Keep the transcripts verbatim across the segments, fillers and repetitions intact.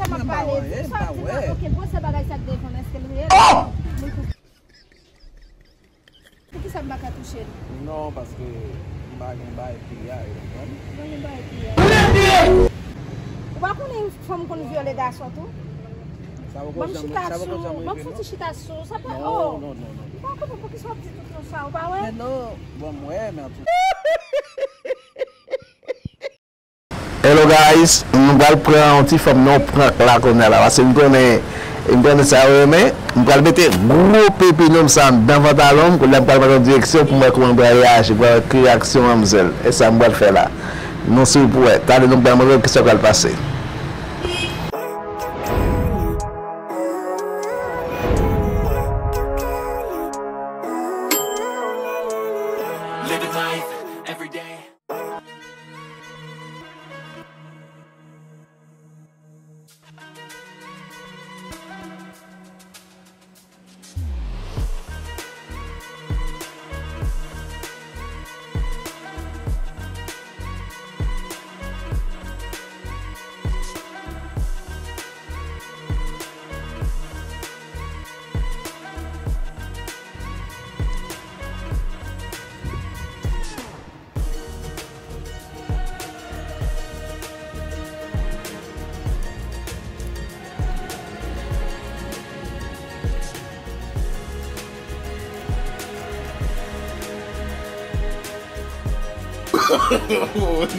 M ap pale di sa, di mwen, ok, gwosè bagay sa k devan m, èske l reyèl? Poukisa m pa ka touche l? Non, paske m pa gen bagay piya, ou konprann? Mwen gen bagay piya. Ou pa konnen fanm konn vyole gason tou? Sa poko janm, sa poko janm rive, non. Ban m chita sou, ban m fouti chita sou, sa pa, oh. Non, non, non, non. M pa konprann poukisa w ap di tout non sa, ou pa wè? Men non, bon, m wè, men an tou. Hello guys, nou pral pran yon ti fanm nan yon prank la kounye a la, paske m konnen, m konnen sa yo renmen. M pral mete gwo pepe nonm sa anndan pantalon m, kounye a m pral mete yon direksyon pou m wè kòman m pral reyaji, pou m wè ki reyaksyon manmzèl. E sa m pral fè la. Nou swiv pou wè. Talè nou pral montre w kisa k pral pase.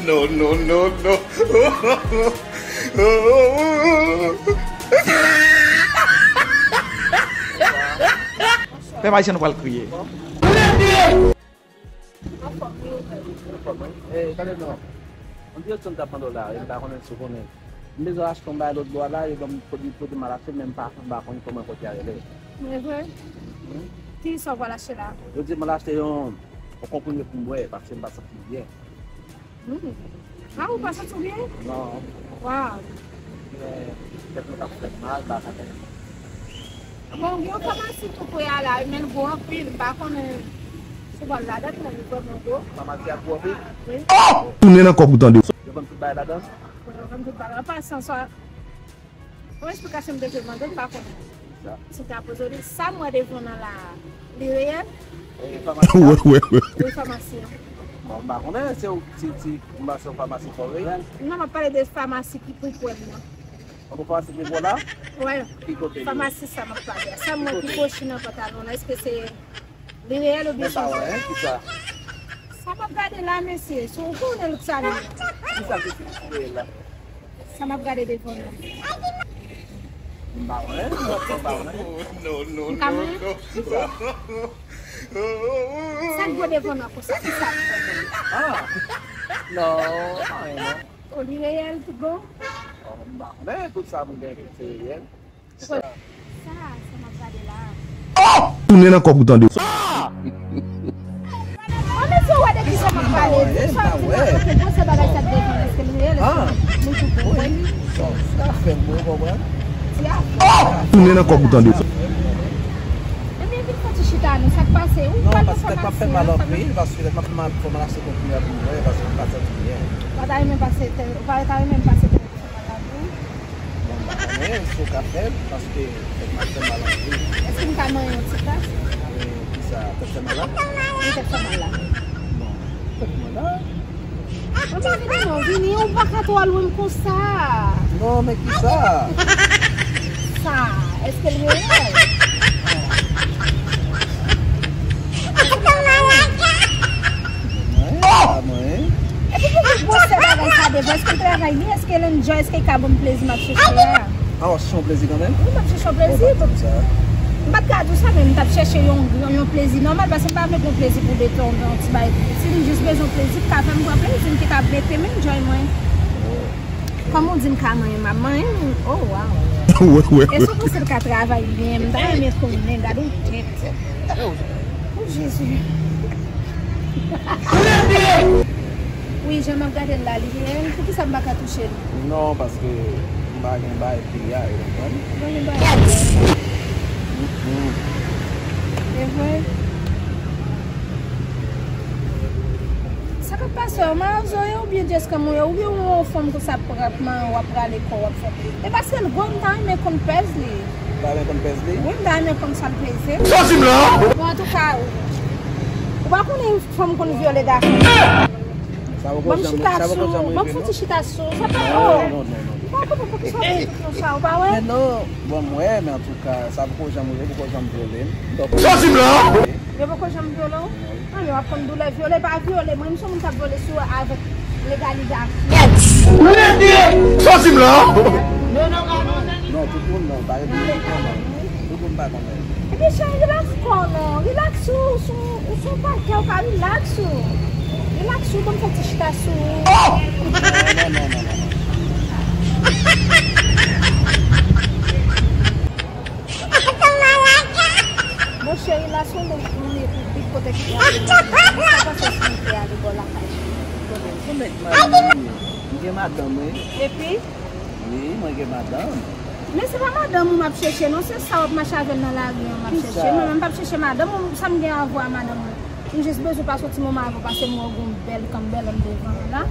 No, no, no, no. Pèp ayisyen nou pral kriye. Anfòm, wi, ou menm? Anfòm, wi. Eh, tande non. On dirait son ta pandan la, m pa konnen si w konnen. M bezwen achte yon bagay lòt bò la, yo ban m pwodui, pwodui m al achte, men m pa, m pa konn kòman pwodui a rele. E vre? Wi. Kisa w pral achte la? Yo di m al achte yon, yon konprime pou m bwè, paske m pa santi m byen. Hmm. A, ou pa santi w byen? Non. Waw. Men, tèt mwen t ap fè m mal, bagay. Bon, gen yon famasi tou pre a la, men l gwo anpil, m pa konnen si w pral ladan l, men li vrèman gwo. Famasi a gwo anpil? Wi. Tounen nan kòk ou tande. Yo vann tout bagay ladan? Wi, yo vann tout bagay. An pasan, sa, yon esplikasyon m te vle mande, m pa konnen. Sa. Si w ta poze w li, sa m wè devan nan la, li reyèl? Wi, wi, wi. Wi, famasi an. Bon, m pa konnen, se, se, se, m pa se yon famasi fò reyèl. Non, m ap pale de famasi ki pi pre m nan. An pou fè se depo la? Wè. Ki kote li? Famasi sa m ap pale a. Sa m wè ki pwoche nan pantalon la, èske se li reyèl oubyen se... Mwen pa wè, hein, kisa? Sa m ap gade la, mesye, si w konnen l sa li ye. Kisa ki sou reyèl la? Sa m ap gade devan nan. M pa wè, hein, m pa wè, hein. Non, non, non, non. Kisa? Sa k gwo devan nan konsa, kisa? Ah. Non, pa anyen, non. O, li reyèl tout bon? Bon, m pa konnen, tout sa m gen ki se reyèl. Sa, sa m ap gade la. Tounen nan kòk ou tande. An, mesye, w wè de kisa m ap pale? Di sa, di mwen, kote gwo se bagay sa k devan, èske li reyèl, èske li tout bon? Sa, sa fè m, ou konprann? Tounen nan kòk ou tande. Ebyen, vin fè ti chita, non, sa k pase? Ou pral nan famasi an, paske tèt m ap fè mal anpil, paske tèt m ap fè mal, fò m al achte konprime pou m bwè, paske m pa santi m byen. Ou pa ta renmen pase tè-, ou pa ta renmen m pase tè-, Bon, m pa konnen si w ka fè l, paske tèt m ap fè mal anpil. Èske m ka manyen yon ti kras? E, kisa, tèt fè mal la? Wi, tèt fè mal la. Bon, tèt mwen la. Anben vini non, vini, ou pa ka twò lwen m konsa. Non, men kisa? Sa, èske l reyèl? Mwen, pa mwen. Epi pou ki gwosè bagay sa devan? Èske l travay byen? Èske l enjoy? Èske l ka ban m plezi m ap chèche a? Ah, w ap chèche yon plezi kanmenm? Wi, m ap chèche yon plezi. Bon, pa di m sa. M pa t ka di w sa, men m t ap chèche yon, yon, yon plezi nòmal, paske m pa vle pran plezi pou detan yon ti bagay. Si m jis bezwen plezi, m ka fè m pran plezi, m te ka mete m enjoy mwen. Kòman w di m ka manyen m ap manyen m? Oh, wow. Wè, wè, wè. Èske w panse l ka travay byen? M ta renmen konnen, gade yon tèt. Oh, Jezi. Wi, jan m ap gade l la, li reyèl. Poukisa m pa ka touche l? Non, paske m pa gen bagay piya, ou konprann? Ou pa gen bagay piya? Mm-mm. E vre? Sa K ap pase, w mawozo ye oubyen djeskam ou ye, oubyen w yon fanm konsa pratman, w ap rale kò w, w ap fè. E paske l gwo, m ta renmen konn pèz li. Ou ta renmen konn pèz li? Wi, m ta renmen konn sa l peze. Sòti m la! Bon, antouka, ou pa konnen fanm konn vyole gason. Sa poko janm, sa poko janm rive, non. Ban m chita sou, ban m fouti chita sou, sa pa, oh. Non, non, non, non. M pa konprann poukisa w fè tout sa, ou pa wè? Men non, bon, m wè, men antouka, sa poko janm rive, poko janm vyole m. Sòti m la! Yo poko janm vyole w? An, yo ap konn doulè vyole pa vyole. Mwen, m se moun k ap vyole sou avèk legalizasyon. Sòti m la! Non, tout moun non, pa gen tout moun konnen. Tout moun pa konnen. Epi, cheri, relax kò w non. Relax ou, ou sou, ou sou pakè, ou ka relax ou. Relax ou, ban m fè ti chita sou ou. Non, non, non, non, non. Bon, cheri, la se yon bèl jounen pou bit kote ki ale. Sa panse si nou te ale bò lakay, cheri? Yon nèg marye, m gen madanm, wi. Epi? Wi, mwen gen madanm. Men se pa madanm ou m ap chèche, non, se sa w ap mache avè l nan lari an m ap chèche. Mwen menm, m p ap chèche madanm ou, sa m gen a wè a madanm ou? M jis bezwen pase yon ti moman avè w, paske m wè w gen yon bèl kanmbèlèm devan w la.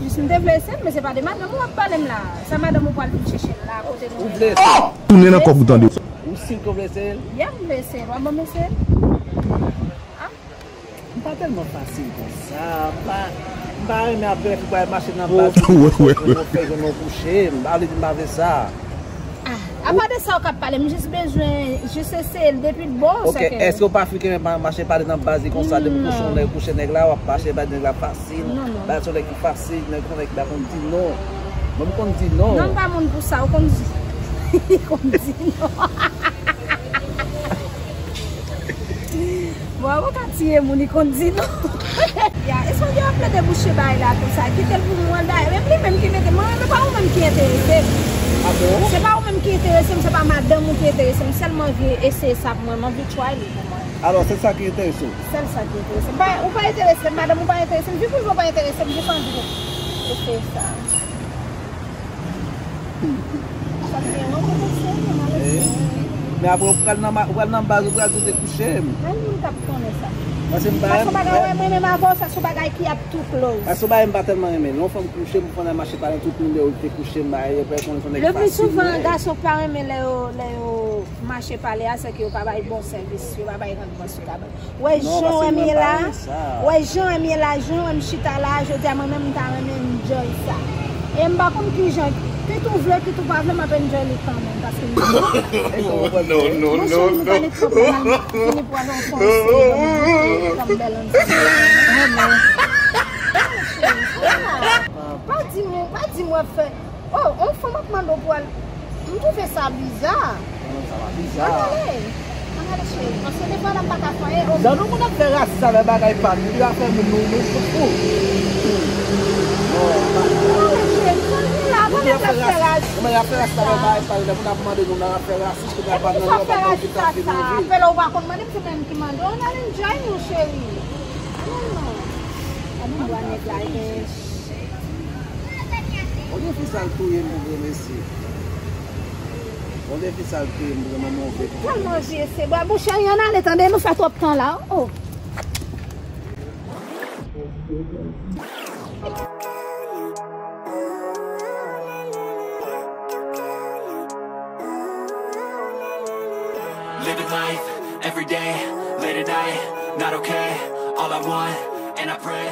Jis m te vle eseye l, men se pa de madanm ou w ap pale m la. Sa madanm ou pral vin chèche l la, kote nou ye la? Tounen nan kòb ou tande. Ou si w vle eseye l? Yeah, m vle eseye l. W ap ban m eseye l? Ah. M pa tèlman fasil konsa. M pa, m pa renmen ap fè fi pral mache nan baz pou fè jwenn yon kouche. M pa vle di m pa vle sa. Ah, apa de sa w k ap pale, m jis bezwen jis eseye l depi bon. Ok, èske w pa fin renmen mache pale nan baz li konsa, depi w kouche yon nèg, kouche nèg la, w ap mache bay nèg la fasil? Non, non. Bay son nèg ki fasil, nèg, son nèg ki pa konn di non. Mwen, m konn di non. Non, m pa moun pou sa, ou konn di, konn di non. Bon, avoka tiye moun, li konn di non. Ya, espadye ap plede bouche bay la konsa. Kite l pou mwen, dayè, menm li menm ki mete mwen, men pa ou menm ki enterese m. Ah bon? Se pa ou menm ki enterese m, se pa madanm ou ki enterese m. Sèlman vin eseye sa pou mwen, m anvi try li pou mwen. Alò, se sa ki enterese w? Sèl sa ki enterese m. Pa, ou pa enterese m, madanm ou pa enterese m, vi prive w pa enterese m, jis anvi eseye sa. Sa te gen yon kote serye, malezi. Men apre, ou pral nan ma-, ou pral nan baz, ou pral di w te kouche m. Ann moun k ap konnen sa. Paske m pa renmen, wè, mwen menm avè w, sa se yon bagay ki ap tou close. Paske yon bagay m pa tèlman renmen. Lè yon fanm kouche m, pou fanm nan mache pale tout moun, yo te kouche m, bagay, yo pè konnen se yon nèg fasil. Le pli souvan, gason pa renmen lè yo, lè yo mache pale a, se ke yo pa bay bon sèvis, yo pa bay randman sou tablo. Wè jan w wè m ye la, wè jan w wè m ye la, jan w wè m chita la, jodi a mwen menm m ta renmen enjoy sa. E m pa konn kijan, kit ou vle, kit ou pa vle, m ap enjoy li kanmenm, paske m... Non, non, non, non. Monchè, nou pale twòp, nou fini pou al nan fon seri, ban m di, tanm bèl ansanm. Pa di m, pa di m w ap fè. Oh, on fanm ap mande w pou al. M twouve sa biza. Non, sa pa biza. Ann ale. Ann ale, cheri. Paske depi la m pa ka fè anyen. Oh. Jan nou moun ap fè rasis avè bagay pa nou, nou ap fè moun nou, nou fout fou. Ann ale, cheri. Ann ale, cheri. Konn nou la, pandan y ap fè rasis. Kòman y ap fè rasis avè bagay pa nou, lè moun ap mande nou, n ap fè rasis, kounye a pa nan lòt bagay ki ta fini. Apre la, ou pa konn mande m, se mwen menm ki mande w. Ann ale, enjoy nou, cheri. Ann ale non. Gade bwa nèg la, e. Konbyen fi sa l touye m pou vre, mesye? Konbyen fi sa l touye m pou vre, manman w vre? Tèlman vye se bwa bouch, ann ale, tande, nou fè twòp tan la, oh. Living life every day, late at night, not okay. All I want, and I pray.